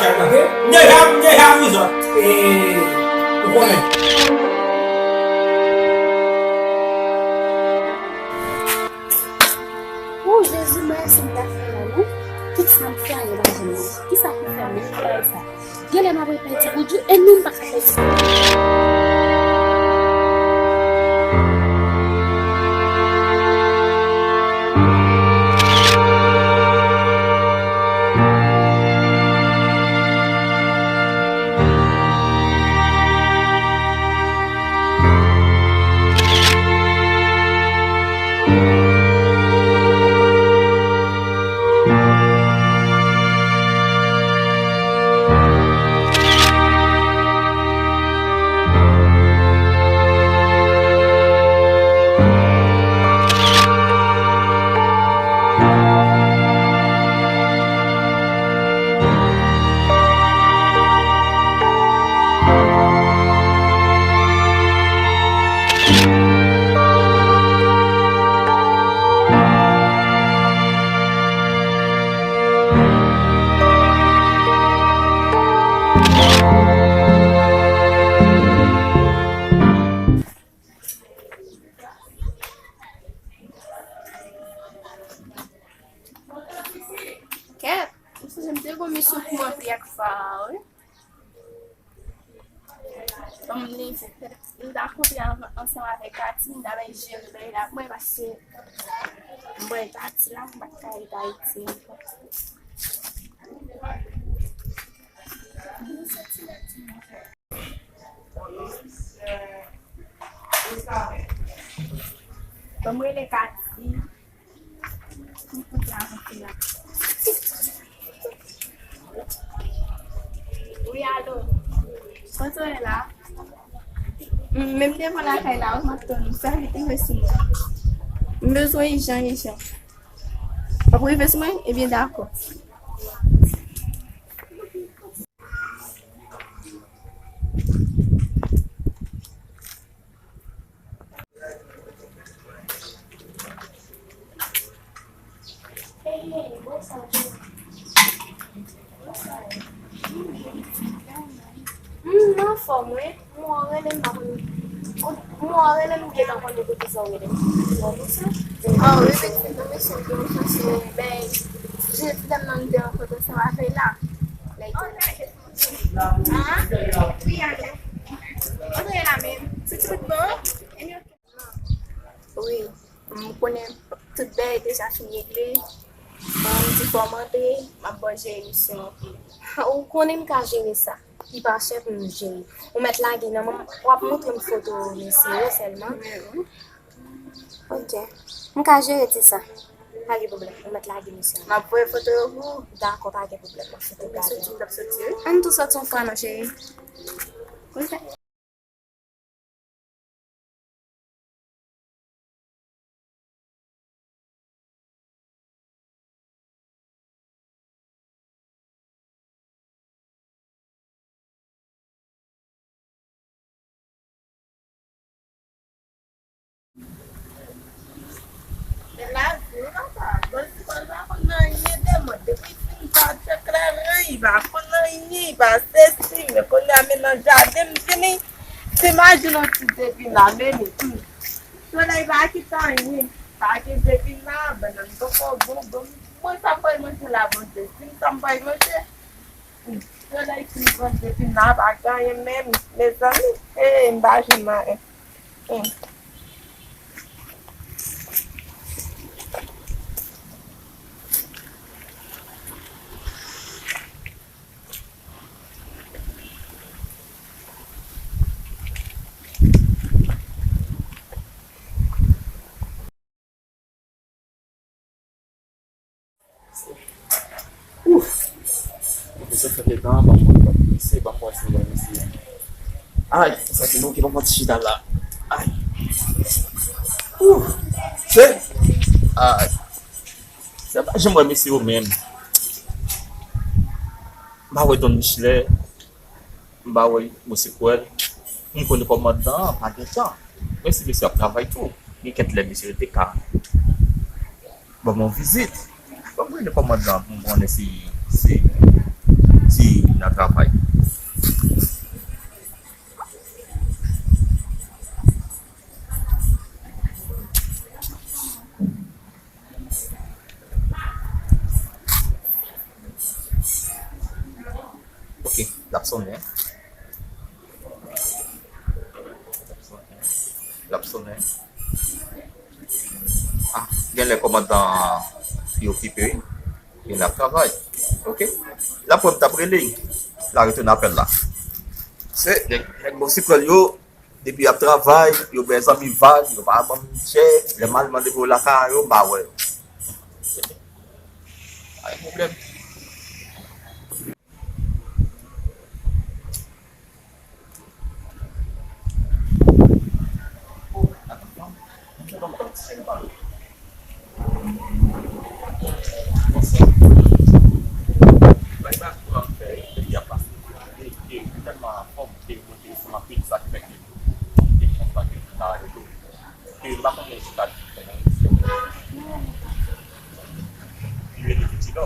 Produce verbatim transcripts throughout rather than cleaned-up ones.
Ok? M deja, m deja rizò. E, ou konnen. O Jezi, m pa wè sa m ta fè la, non. Tout sa m fè a, yo pa janm mache. Kisa ki fè m nan bagay sa? Genlè m ap repete pou di, e nou m pa ka pèdi. Kèt, m sonje m te gon misyon pou m ranpli ak fa a, wi. Ban m leve. M ta kontre ansanm avèk Katy, m ta bay jere bagay la pou mwen, paske m wè Katy la, m pa t ka rete Ayiti ankò. Ban m rele Katy. Wi, alo. Kote w ye la? M, menm devan lakay la, wi, m ap tann ou. Fè vit, rive sou mwen. M bezwen ijan, ijan. W ap rive sou mwen? Ebyen, dakò. M anfòm, wi. M wè w rele m, m pa konn. M wè w rele m, m gentan konnen poukisa w rele m. Bon, konsa. Ah, wi, efektivman, mesye, gen yon chans, men, jodi dam nan m te rankontre ansanm avè l la. Lè l te Ah, wi, alo. Antre la menm. Sou ti bout bon? Wi, m konnen tout bagay deja fin regle. Bon, m di fò m antre, m ap ba w jere misyon an pou mwen. Ou konnen m ka jere sa. Li pa chè pou m jere. Ou mèt lage nan men m, w ap montre m foto mesye yo sèlman. Ok. M ka jere ti sa. Pa gen pwoblèm. Ou mèt lage misye. M ap voye foto yo pou ou. Dakò, pa gen pwoblèm. M ap fè tout bagay. M ap soti, m ap soti, wi. Ann tou soti yon fwa non, cheri. Ok. Men lavi, wi, papa. Bon, si kòl pa konn anyen de mwen. Depi fin pa te kleren, li pa konn anyen, li pa sesi. Men kounye a, men nan jaden m vini. Ti imajine yon ti zepina, men li. Hmm. Solèy pa kite anyen. Pa gen zepina, bannann poko bon, bon. Mwen sa m pral manje la, Bondye. Si m sa m pral manje. Solèy fin pran depi nan pa gen anyen menm, mezanmi. Hey, m pa jwenn anyen. Hmm. Ouf! Mwen bezwen fè letan, ban mwen, ban mwen, mesye, ban mwen, mesye, ban mwen, mesye. Ay, sa ki bloke, ban mwen ti chita la. Ay. Ouf! Se, ay. Se pa janm wè mesye yo menm. M pa wè Don Michelet. M pa wè, mwen se kwè l. M konnen kòmandan an pa gen tan. Men si mesye ap travay tou, gen kèk lè mesye yo te ka ban m yon vizit. Ban m rele kòmandan an pou m konnen si, si, si Vin nan travay. Ok, l ap sonnen. L ap sonnen. Ah, genlè kòmandan pi okipe, wi. Genlè l ap travay. Ok. L ap wè m t ap rele. L a retounen apèl la. Se nèg, nèg Bòsipwèl yo, depi y ap travay, yo bèl zanmi vag, yo pa ban m chè, lè m al mande pou yo lakay yo, m pa wè yo. Pa gen pwoblèm. Ke m pa konnen si ta di fè nan rezo. Li rele Pitilò.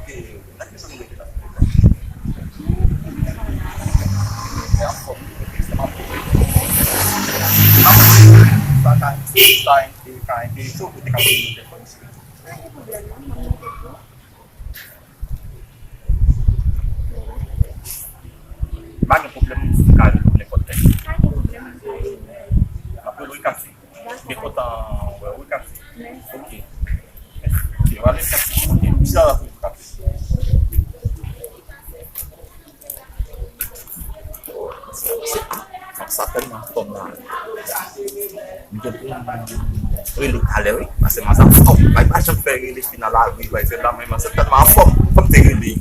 Ke nan ki zòn ou rete la? Se anfòm. Se anfòm. Sa ka, sa ka enterese w pou te ka poze yon telefòn. Pa gen pwoblèm, non, mwen monte tou. Pa gen pwoblèm, m ka rele w nenpòt lè. Pa gen pwoblèm, m ka rele w. M ap rele w Kati. Dakò. Byen kontan wè w wi, Kati. Mèsi. Ok. Mèsi. Ok, w ale Kati. Ok, m ap rele w Kati. Fanm sa tèlman anfòm la. M gen pou m rele talè wi. Paske manzè anfòm. Bay pa janm fè rele fi nan lari, bay se la menm. Manzè tèlman anfòm. Fò m te rele.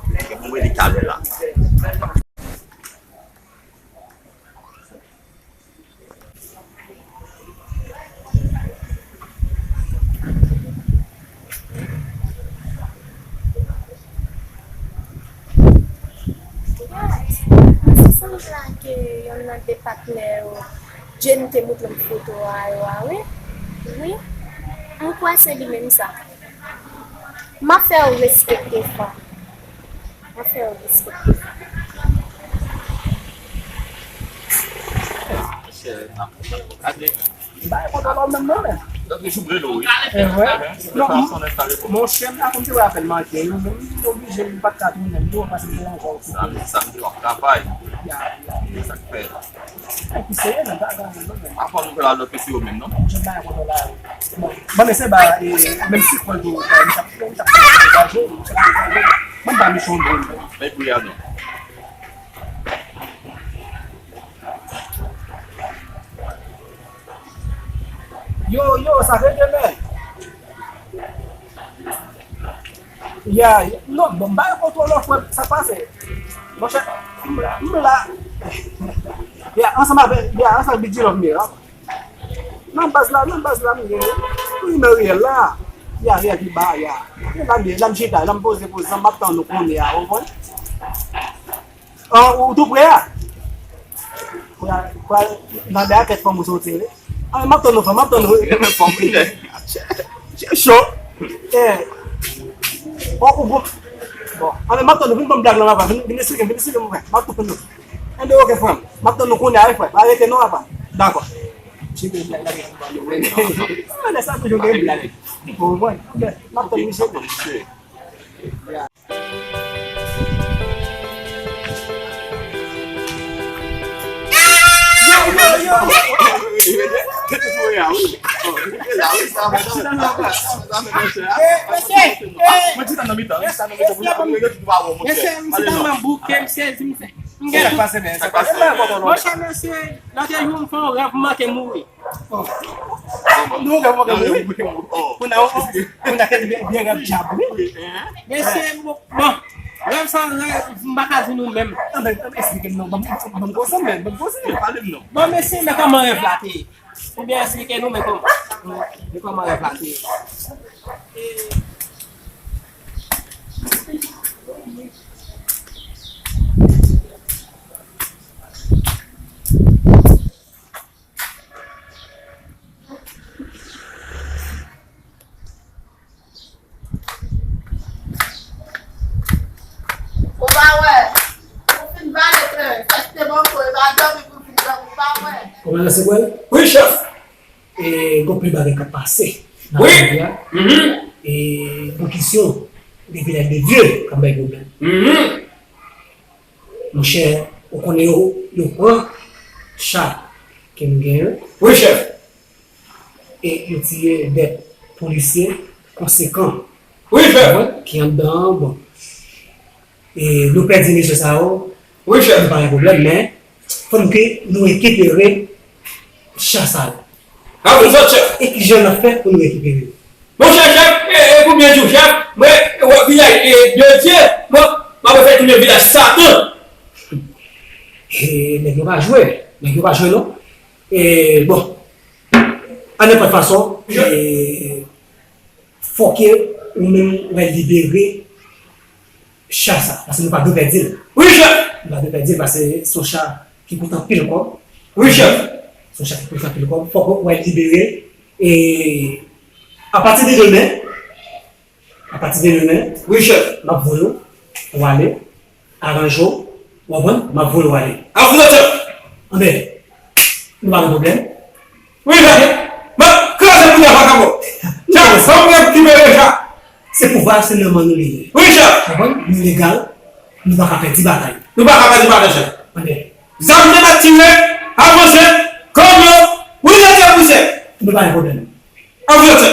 M gen pou m rele talè la. Sanble ke yonn nan de patnè yo, Jenny te montre m foto a yo a, wi. Wi. M kwè se li menm sa. M ap fè w respekte, frè. M ap fè w respekte. Monchè, n ap, n ap gade. M pa gen kontwòl menm non, men. Lòt jou m rele w, wi. E vre? Non, monchè, m pa konn te wè apèl manke, non, men m oblije, m pa t ka tounen, m tou, paske m te nan jò okipe. Samdi, samdi, w ap travay. Ya, ya. E sa k fè? Ay, ki serye, men, pa, pa, non, men. Apa nou pral lòt pesi yo menm, non? Jan m pa gen kontwòl la, wi. Bon, bon, men se ba, e, menm si kòl tou, ba, m t ap, m t ap degaje, m t ap degaje. Mwen pa mechan, bon, men. Men priye a, non. Yo, yo, sa rete, men. Ya, ya. Non, bon, m pa gen kontwòl non, frè, sa k pase? Monchè, m la, m la. Ya, ansanm avè, ya, ansanm avè Bidjilòv m ye la. Nan baz la, nan baz la m ye. Pou nimewo reyèl la. Ya, reyèl pi ba, ya. La m ye, la m chita, la m poze, poze, m ap tann nou kounye a, ou konprann? An, ou tou pre a? Pral, pral nan de a tèt fanm ou soti, wi. An, m ap tann nou, fanm, m ap tann nou. Li renmen fanm, wi. Chè cho. Eh. Bon, ou bon. Bon, an, m ap tann nou, vin ban m blag lan, papa. Vin, vin esplike m, vin esplike m, frè. M ap tann nou. Anben, oke, frè m. M ap tann nou kounye a, wi, frè. Pa rete non, papa. Dakò. Misye gen blag la, gen blag. An, lè sa toujou gen blag. Ou konprann? Anben, m ap tann misye. Ya. Monchè, mesye, m gen yon rèv, m manke mouri. Nou gen move wi. Pou nan, pou nan byen, byen rèv dyab wi. Mesye, bon, bon. Rèv sa rèv, m pa ka di nou menm. Anben, anben, esplike m non. Ban m, ban m konsa, men, ban m konsa. Pale m non. Bon, mesye, men kòman rèv la te ye? Oubyen esplike nou, men kòman? Men kòman rèv la te ye? Ou pa wè, Nan se kwè? Wi, chèf. E gon pil bagay k ap pase nan peyi a. Mhm. E gon kesyon de vilaj de vye k ap bay pwoblèm. Mhm. Monchè, ou konnen yo, yo pran cha ke m genyen. Wi, chèf. E yo tiye de polisye konsekan. Wi, chèf. Ki anndan an, bon. E nou pèdi mesye sa yo. Wi, chèf. Nou pa gen pwoblèm, men fò n ke nou rekipere cha sa yo. Avèk zòt, chèf. E kijan n ap fè pou nou rekipere yo? Monchè, chèf, e, e pou byen di w, chèf, mwen, e, wè, vilaj, e, de Dye, mwen, m ap fè tounen vilaj Satan. E, nèg yo pa jwe. Nèg yo pa jwe, non. E, bon, a nenpòt fason, e, fòk ou menm w al libere cha sa, paske nou pa dwe pèdi l. Wi, chèf. Nou pa dwe pèdi l, paske se yon cha ki koute anpil kòb. Wi, chèf. Se yon cha ki koute anpil kòb. Fòk ou al libere. E apati de demen, apati de demen, wi, chèf, m ap voye w, w ale, aranje w, w konprann? M ap voye w ale. Avèk zòt, chèf. Anben, nou pa gen pwoblèm. Wi, chèf. M ap kraze pou n a vakabon. Chèf, fò m rekipere cha. Se pouvwa, se nan men nou li ye. Wi, chèf. Konprann? Nou legal, nou pa ka pèdi batay. Nou pa ka pèdi batay, chèf. Anben. Zam nan n ap tire, avanse, kòm yo, wi, chèf, wi, chèf. Nou pa gen pwoblèm. Avanse.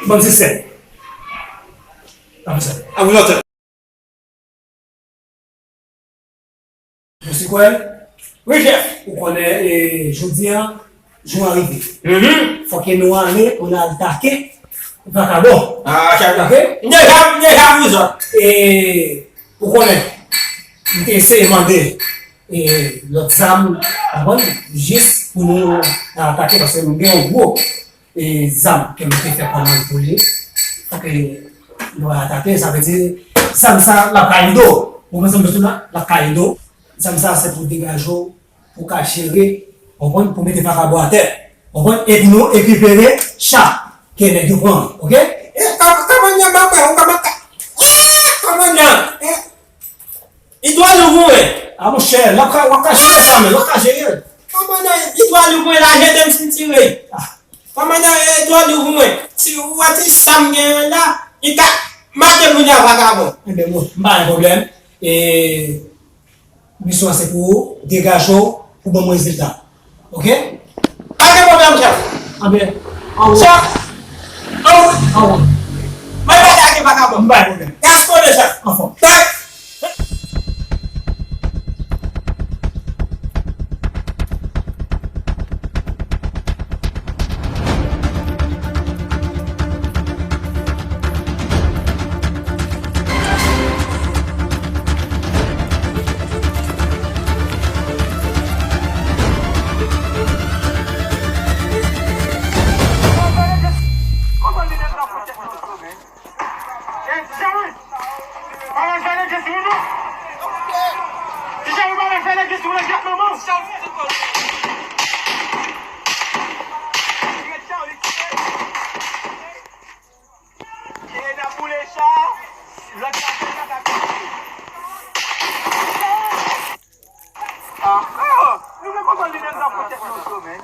Ban m sistèm. Avanse. Avanse. Monsi Kwèl, wi, chèf. Ou konnen, e, jodi a, jou a rive. Mhm. Fòk nou ale pou n al atake vakabon. Ah, chèf la. Ok? M deja, m deja pou zòt. E, ou konnen, m te eseye mande, e, lòt zam, ou konprann, jis pou nou atake, paske m gen yon gwo e zam ke m te fè kòmann pou li. Fòk nou atake, sa vle di, zam sa, l ap ka ede w. Ou konprann sa m di w la? L ap ka ede w. Zam sa, se pou degaje w, pou ka jere, ou konprann, pou mete vakabon atè. Ou konprann? Epi nou rekipere cha ke nèg yo pran, ok? E, kòm, kòmandan, m ap wè, ou kòmandan. E, kòmandan, e, Idwal ou goumen. A monchè, l ap ka, w ap ka jere sa, men, w ap ka jere l. Kòmandan, idwal ou goumen, laje de m sentire. Ah. Kòmandan, idwal ou goumen. Si ou wè ti sa m genyen la, li ka mache moun nan vakabon. Enben, bon, m pa gen pwoblèm. E, misyon an se pou ou, degaje w, pou ban mwen rezilta. Ok? Pa gen pwoblèm, chèf. Anben, anwo. Chèf! Anwo. Anwo. Mwen pa lage vakabon. M pa gen pwoblèm. Gaspone, chèf. Anfòm. Chèf! Ah, ah, nou gen konprann li menm nan pwotèk nou sou men.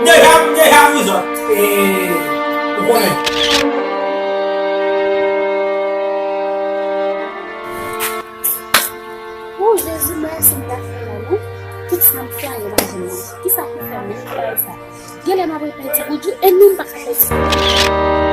M deja, m deja pou zòt. E, ou konnen. O Jezi, mwen se m ta fè la, non? Tout sa m fè a, yo pa janm manje. Kisa ki fè menm bagay sa? Genlè m ap repete pou di, e nou m pa ka pèdi.